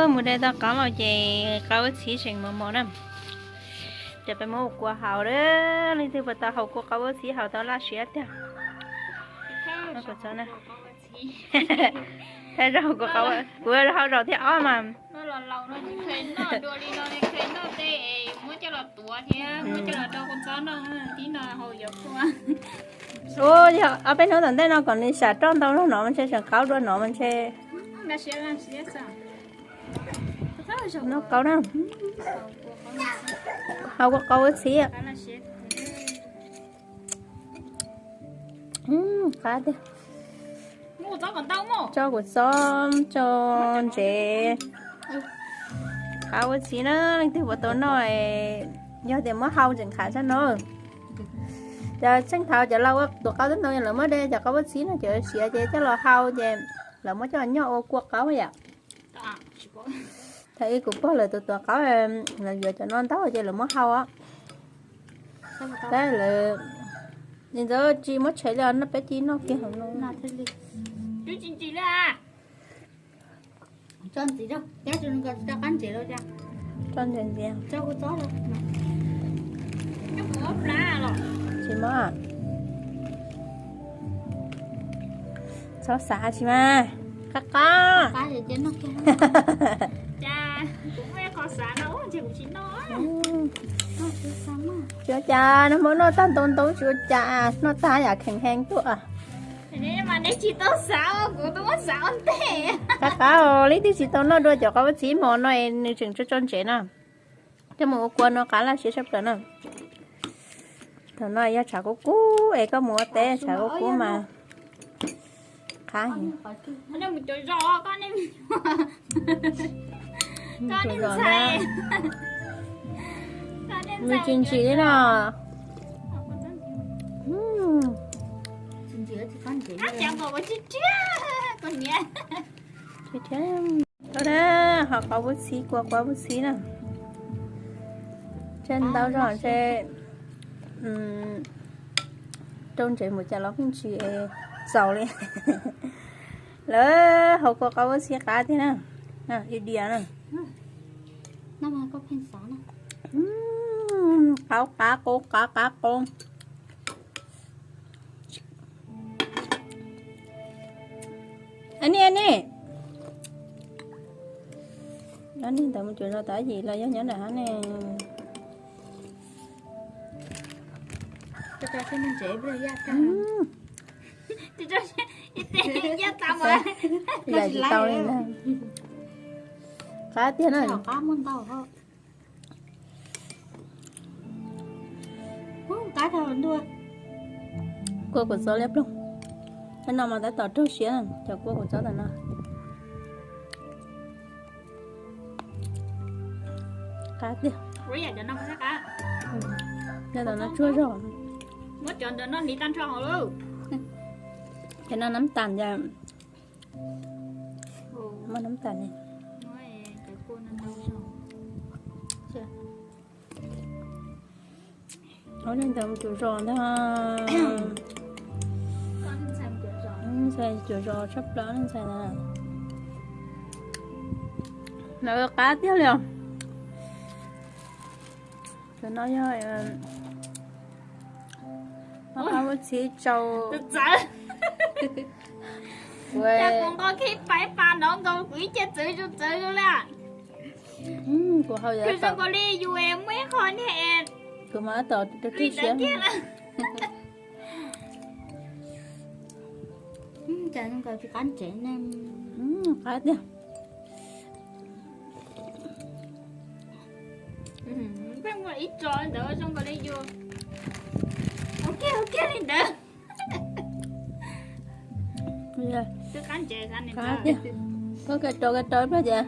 Mus de tau qaub los ces qaub ua txhiv tseem mos mos na. Ces peb muab ua kua haus lawm, leej twg puas tau haus kua qaub ua txhiv haus tau laj siab tiag. Kuv txhob na. Thaj zaug kuv, kuv haus zaum thib ob mas. Ua, yog ob peb hnub tom ntej no kom nws sam roj ntau no mas ntshe tseem qaub dua no mas ntshe. Noj qaub na. Haus kua qaub ua txhiv. Qab tiag. Tso kuv txob, tso ntsev. Qaub ua txhiv na, leej twg puas tau noj, yog tias muab hau tseem qab tshaj no. Cov tseem thaum cov laus ua tuam qaub tib ntau lawv muab de cov qaub ua txhiv no cov siav ces coj los hau ces lawv muab coj los nyoj ua kua qaub yom. Thaum ub kuv pog lawv tus tuam qaub, lawv yuav cov no ntau ces lawv muab hau os. Tab lawv, nim ntxawm tsis muab tshem li os, no peb cia noj kiag hauv no. Tso ntxiv, tso ntxiv, tsis muab. Txhob xav tsis mas, qab qab. Tsis ua cas, noj hmo noj tag ntau ntau tsis ua cas, noj tag yam kheev heev tuaj. Qab qab, leej twg tsis tau noj dua cov qaub ua txhiv hmo no es nws tseem tso tso ntsev no. Coj mus ua kua no qab laj siab tshaj plaws na. Thaum no yog tshav kub kub es koj mus ua teb tshav kub kub mas qab heev. Nws tsis ntsim li no. Tau na, ho qaub ua txhiv, kua qaub ua txhiv na. Tseg ntau zog tseg, rau ntsev mus cas los pheej tsis txaus li. Lawv haus kua qaub ua txhiv qab tiag na, ib diav na. Qaub qab qub, qab qab qub. Ni ni, nyob ni ntawd mus cuav zos tas yim los yog nyob nram hab ne. Yam tsis tau li ntag. Qab tiag na. Kua kuv txob liab ploog. Tej no mas tab tom raug siab, cov kua kuv txob tam no. Qab tiag. Cov tam no tsuag zog. Cov no nab tas, muaj nab tas ne. Ua neej ntawd mus cuav zos ntag. Ntxhais cuav zos tshaj plaws ntxhais na. Lawv qab tiag li os. Cov no yog qab ua txhiv tsau. Kuv nqo khib pais pas nov nkaus kuv ib ce txwv txwv li. Kuv hau yog zoo nkaus li yus muaj ib qho niag kuv mas tab tom rau rau siab. Cas zoo nkaus tsis qab ntsev ne. Qab tiag. Pheej muaj ib tso ntawd zoo nkaus li yus ua kiag ua kiag li ntawd. Twb qab ntsev xav ne. Koj ka rau ka rau ib pliag ces.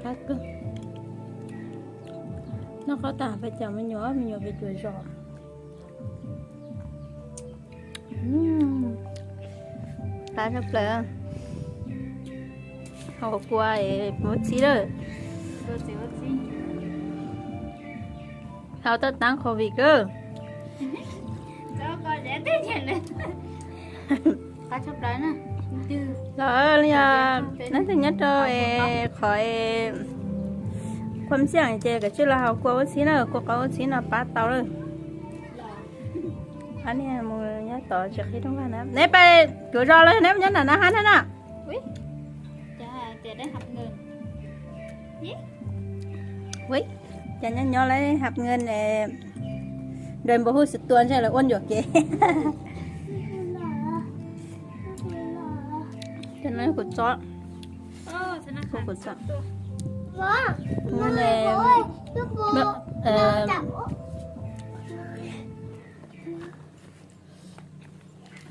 Qab kawg. Noj qaub tas peb cov me nyuam, me nyuam peb cuav zos. Qab tshaj plaws. Haus kua ua txhiv lawm. Haus tau taav COVID kawg. Los yog leej twg nyob rau qhov Khua Mxiaj ces kav tsij los haus kua ua txhib na, kua qau ua txhib no pab tau lawm. Neb pab kuv zos los neb nyob nram no hab na no. Ces nyob nyob lawv hab nws, nws npa hu xwm tua ntshe lawv ua ncua kev. Kuv txob, kuv txob.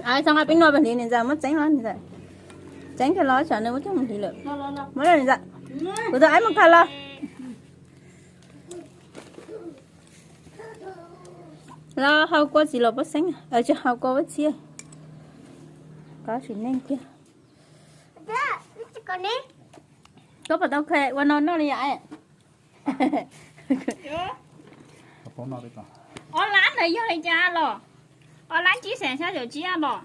Txhob nqa peb nua pem hliv niam ntxawm, muab txeeb los niam ntxawm. Txeeb kiag los tsam nws muab coj mus hliv lawm. Muab los niam ntxawm, kuv tus aib mus kawg los. Los haus kua txiv los puab xeeb, tsis haus kua puab txhiab. Kov sim neej kiag. Koj puas tau kha ua no noj li yom? Ob lab ntawd yog li cas los? Ob lab tsib xees xya caum tsib los?